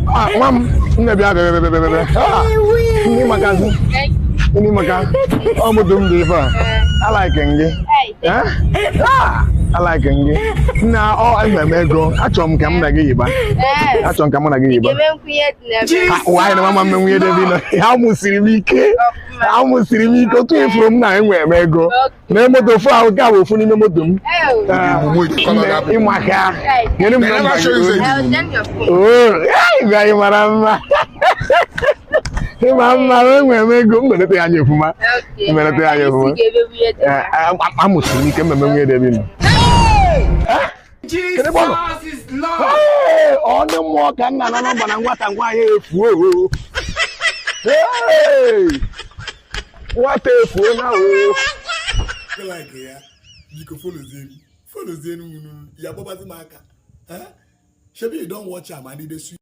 Ah, nwa m, nne, bịa, bịa, bịa, bịa, bịa, bịa. Ah, ndị makazi ndị maka ọ moto m dị ife a. Alike gị. Eh? Ah, alike gị nna. Ọ enwere m ego, achọrọ m ka m na gị yiba. Achọrọ m ka mụ na gị yiba. Ah, nwaanyị na mama mme nwunye debi nọ. Amụsiri m ike, amụsiri m ike otu efuru m na enwere m ego na moto ofu ahụ ga bụ ofu n'ime moto m. Ah, nne, ịmaka, nyere m nọmba gị. Oo, ei, anyị mara mma, ịma mma. Enwere m ego, m melete ya anya ofuma, m melete ya anya ofuma. Eh, amụsiri m ike mmemme nwunye debi nọ. Kedu ebe ọ nọ? Ee, ọ ndị mmụọ ka nna na nọmba na nwata nwaanyị efuo. Hey! Nwata efuo na o. Like ya, biko, followzie m, followzie m. Ya gbabazi m aka. Eh, shebi you don watch am and e dey sweet.